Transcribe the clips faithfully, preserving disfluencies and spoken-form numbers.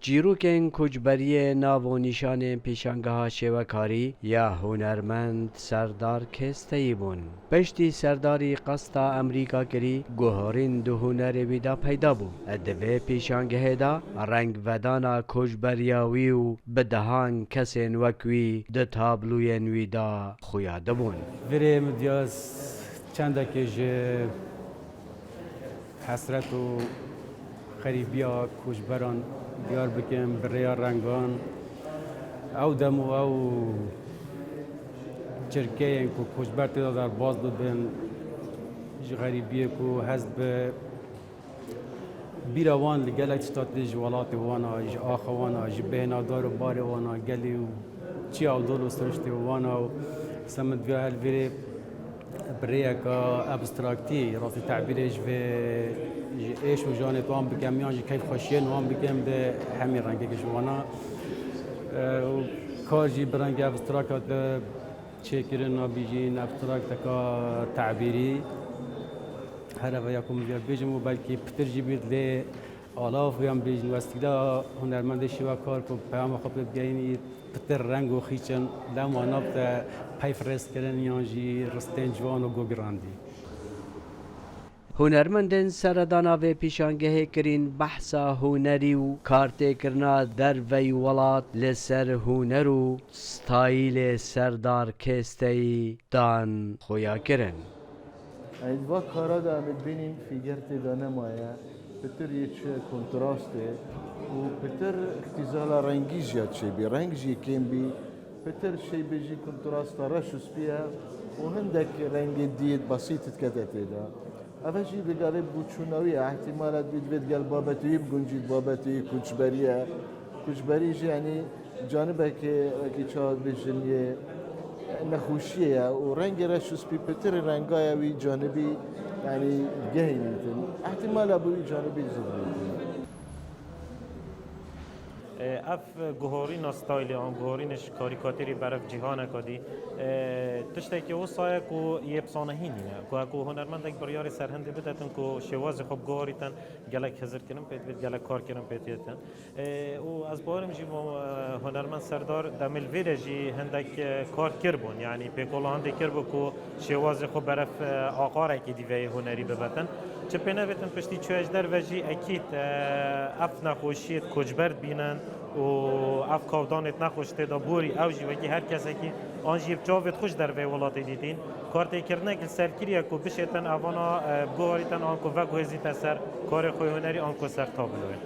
Çîrokên koçberiyê nav û nîşanên pêşangeha şêwekarî ya hunermend Serdar Kêsteyî bûn. Piştî Serdarî qesta Amerîka kirî, guhorîn di hunerê wî de peyda bû. Di vê pêşangehê de rengvedana koçberiya wî û bi dehan kesên wek wî di tabloyên wî de xuya dibûn. Virê min diya çendekê ji hesret û xerîbiya koçberan diyar bikim, bi rêya rengan. Ew dem û ew çirkeyên ku koçber tê de derbas bibin, ji xerîbiyê ku hez bi bîra wan li gelek tişta tê, ji welatê wan a, ji axa wan a, ji bêhna dar û barê wan a, gelê û çiya û dol û siriştê wan a û se min divê her vêrê bi rêyeka abstraktî, rastî tebîrê ji vê, ji êş û janê wan bikim yan ji keyfxweşiyên wan bikim, bi hemî rengekî ji wan a. E, û kar jî bi rengê abstrakt hate çêkirin, nabîjîn abstrakteka tebîrî. Here veya ku min vêya bêjim û belkî pitir jî bît lê Alav yan bêjin westîla hunermendê şêwekar ku peyama xwe pê bigehînî, pitir reng û xîç in, lema nav te peyv rêzkirin yan jî ristên ciwan û gogirandî. Hunermendên seredana vê pêşangehê kirîn behsa hunerî û kartêkirina derveyî welat li ser huner û stayîlê Serdar Kêsteyî dan xuya kirin. Yanî di va kara de em ê bibînin fîger tê de nemaye, pitir yê çi kontrast e û pitir îxtîzala rengî jî ya çêbî, reng jî kêm bî, pitir şêbê jî kontrasta reş û spî ye û hindek rengê diyê besît dikete tê de. Ev jî digavê bûçûna wî ye, îhtîmal e divê divê digel babetê wî biguncît, babetê wî koçberî ye. Koçberî jî yanî Canibekê wekî çawa bêjin yê nexweşiyê ye û rengê reş û spî pitirî renga ye wî canibî, yanî gehînîtin. Îhtîmal e bi wî canibî zû bîtin. Ev guhorîna staylê an guhorînê ji karîkatîrî berev cîhaneka dî, tiştekî wisa ye ku yê bi sanehî nîne. Ku, ku hunermendek biryarê ser hindê bidetin ku şêwazê xwe biguhorîtin, gelek hizirkirin pê divêt, gelek karkirin pê têtin. Ê, û ez bawerim jî bo, e, hunermend Serdar demê li vê de jî hindek, e, kar kiribûn. Yanî pêkola hindê kiribû ku şêwazê xwe beref, e, aqarekî dî veyê hunerî bibetin. Çi pê nebêtin piştî çûye ji derve jî ekîd, e, ev nexweşiyê koçber dibînin û ev kavdanê nexweş tê de borî ew jî wekî her kesekî an jî bi çavê xwe ji derveyê welatê dîtîn. Kartêkirinek li ser kiriye ku bişêtin evana, e, biguherîtin an ku veguhêzîte ser karê xwe hunerî an ku ser tabloyê.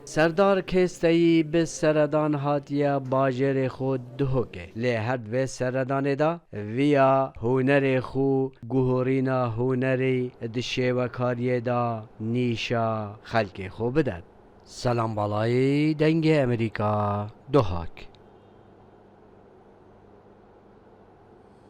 Serdar Kêsteyî bi seredan hatiye bajêrê xwe Duhokê. Lê her di vê seredanê de viya hunerê xwe, guhorîna hunerê di şêwekariyê de nîşa xelkê xwe bidet. Selam Balayî, Dengê Emerîka, Duhok.